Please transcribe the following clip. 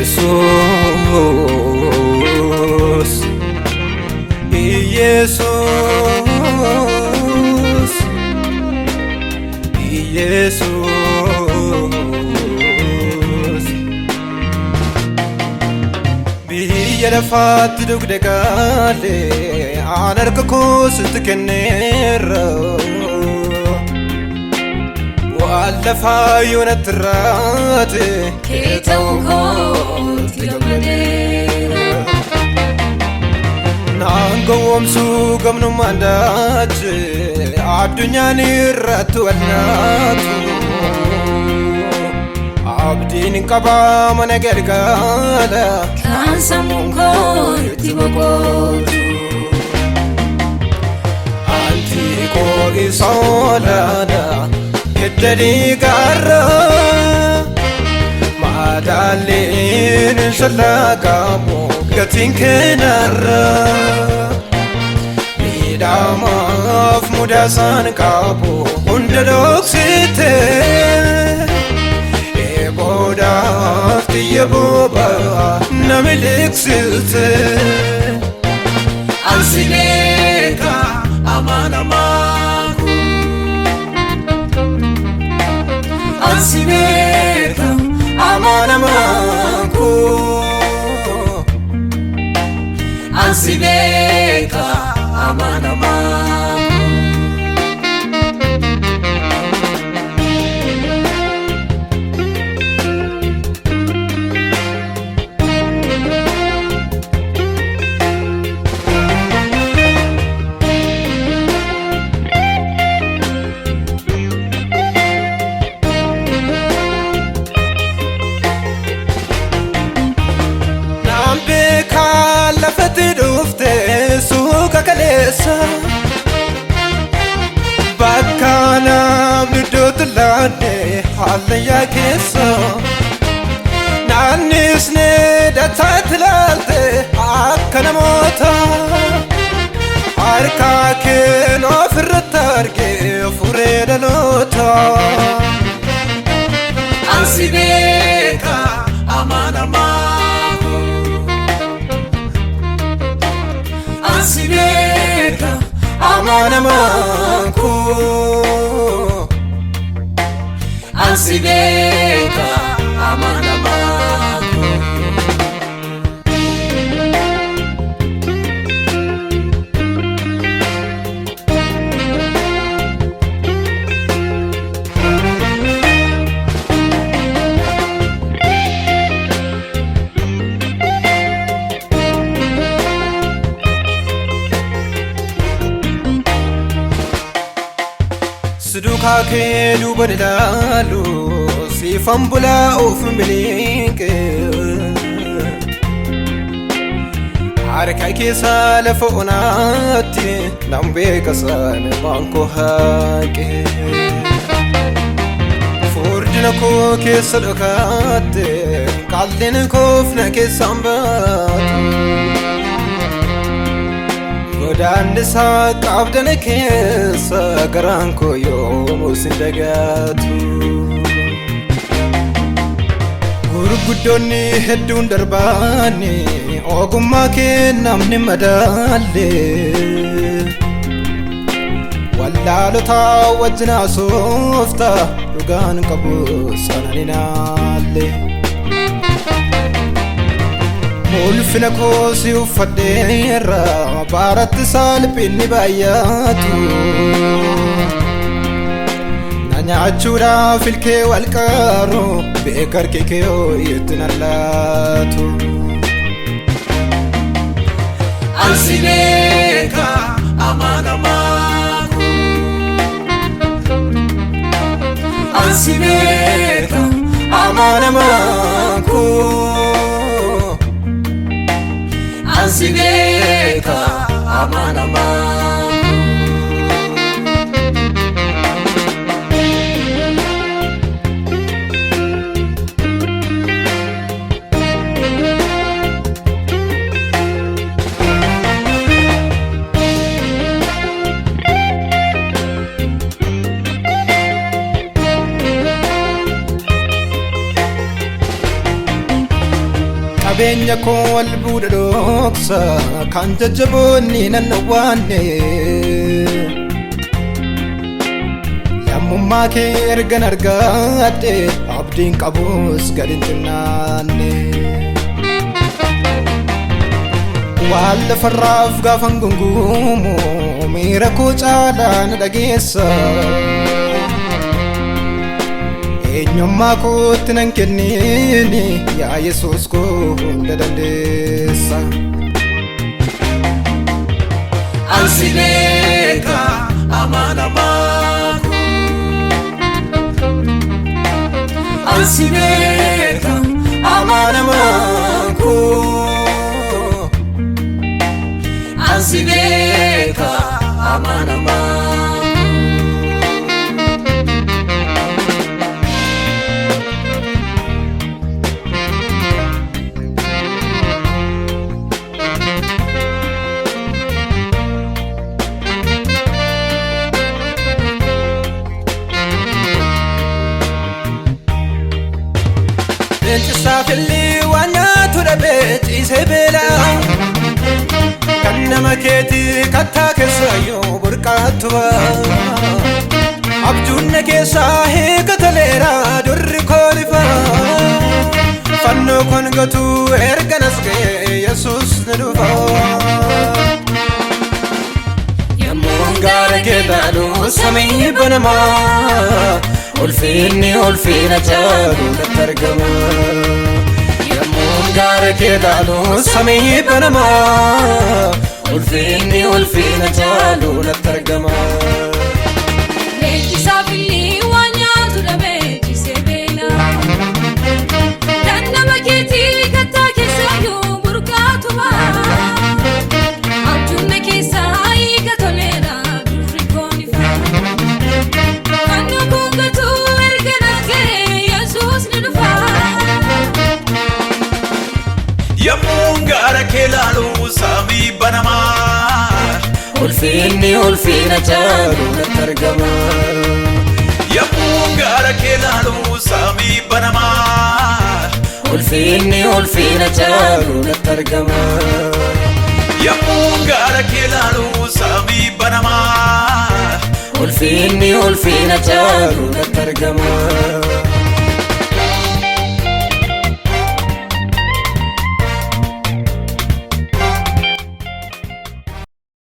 Yesus, Yesus, Yesus. Biyya lafaatti dugda gaalee aan harka koo sitti kenneera. Waan lafaa yoo natti raate Kee ta'uu kootti gammadeera. Naan gowwoomsuu gamnummaan daache addunyaan irratti wal nyaatu. Abdiin qabaa mana galgala Kan sammuun koo itti boqotu. Anti koo isa olaanaa hidda dhiigaarra madaalliin shallaqamu gatiin keenarra miidhamaaf mudaasaan qabu hunda dhoksite eeboodhaaf xiyya boba'aa na miliqsite. Ansi beeka amanamaa koo. Ansi beeka Amanamaa koo. Ansi beeka amanamaa koo. Naan beekaa lafatti dhufte suuqa kaleessa bakka namni iddootti laanne hallayyaa keessa naannisne dataatti ilaalte akka namoota harka keen ofirratti argee furee dhaloota. Ansi beeka amanamaa koo. Ansi beeka Amanamaa koo. Ansi beeka amanamaa koo. Siduukaa kee duuban ilaalu siifan bulaa of miliqe harka keessa lafa onaatti nan beeka sana baankoo haqe furdina koo keessa dhokaatte qal'ina koof na keessaan baatu. Godaannisa qabdana keessa garaan koo yoomuu sin dagaatu. Gurguddoonni hedduun darbaani ogummaa kee namni madaalle. Wallaalota wajjin haasofta dhugaan qabu sana ni naalle. Ulfina koo si uffadheera baaratti salphinni baay'atu. Na nyaachuudhaaf ilkee wal qaaru beeka harki kee itti nallaatu. Ansi beeka amanamaa koo. Ansi beeka Amanamaa koo. Ansi beeka amanamaa koo. Jireenya koo wal buudha dhoksa kan jajjaboonni nan dhowwaanne. Lammummaa kee ergan argadhe abdiin qabus gad hin xinnaanne. Waan lafarraaf gaafan gungumu miira koo caalaa na dhageessa. Eenyummaa kootti nan kenniini yaa Yesuus koo hunda dandeessa. Ansi beeka amanamaa koo. Ansi beeka amanamaa koo. Ansi beeka amanamaa koo. Leenci saafilli waan nyaatu dhabee ciisee beelaa. Kan nama keetii kattaa keessa yoo burqaatu ba'a. Abjuun na keessaa hiika toleera durri koolifa. Fannoo kon gatu erga nas ga'e Yesuus ni dhufa. Yemmuun gaara kee ilaalu samii banamaa. Ulfinni ulfina caalu natti argama. Yemmuun gaara kee ilaalu samii banamaa. Ulfinni ulfina caalu natti argama. Leenci saafilli waan nyaatu dhabee ciisee beela. Kan nama keetii kattaa keessa yoo burqaatu ba'a. Abjuun na keessaa hiika toleera durri koon ifa. Fannoo koon gatu erga nas ga'e Yesuus ni dhufa. Yemmuun gaara kee ilaalu samii banamaa. Ulfinni ulfina caalu natti argama. Yemmuun gaara kee ilaalu samii banamaa. Ulfinni ulfina caalu natti argama. Yemmuun gaara kee ilaalu samii banamaa. Ulfinni ulfina caalu natti argama.